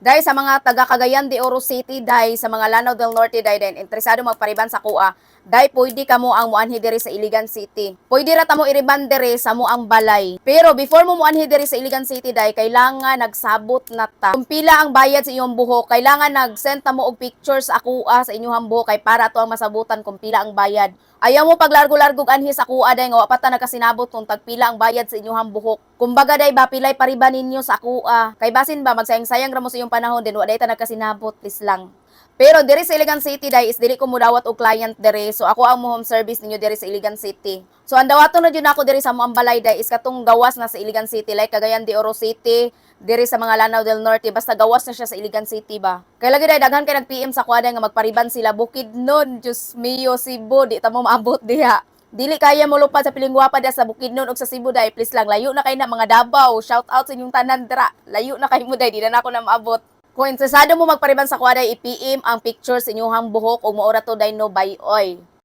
Dahil sa mga taga Cagayan de Oro City, dahil sa mga Lanao del Norte, dahil din interesado magpa-rebond sa akoa, dahil pwede kamo ang muanhi diri sa Iligan City. Pwede ra ta mo i-rebond diri sa among balay. Pero before mo muanhi diri sa Iligan City, dahil kailangan nagsabot na ta kung pila ang bayad sa inyong buhok. Kailangan nag-send ta mo og pictures sa akoa sa inyong buhok kay para ato ang masabutan kung pila ang bayad. Ayaw mo paglargo-largo anhi sa akoa, day, nga wa pa ta nakasinabot kung tagpila ang bayad sa inyong buhok. Kumbaga, day ba, pilay pa-rebond ninyo sa akoa? Kay basin ba magsayang-sayang ra mo sa iyong panahon din wa day ta nagkasinabot, please lang. Pero diri sa Iligan City, dai, is dili ko mudawat og client diri. So ako ang mo home service ninyo diri sa Iligan City. So ang dawaton na jud nako diri sa among balay, dai, is katong gawas na sa Iligan City, like Cagayan de Oro City, diri sa mga Lanao del Norte, basta gawas na siya sa Iligan City ba. Kay lagi, dai, daghan kay nag-PM sa akoa nga magpa-rebond sila Bukidnon, Diyos mio, Cebu, di ta mo maabot diha. Dili kaya mo lupad sa Pilingwapa diha sa Bukidnon ug sa Cebu, dai, please lang, layo na kay na mga Davao. Shout out sa inyong tanan dira. Layo na kay mo, dai, di na nako na maabot. Kung interesado mo magpa-rebond sa akoa, day, i-PM ang picture sa inyong buhok ug maura to, day, no, bye oy.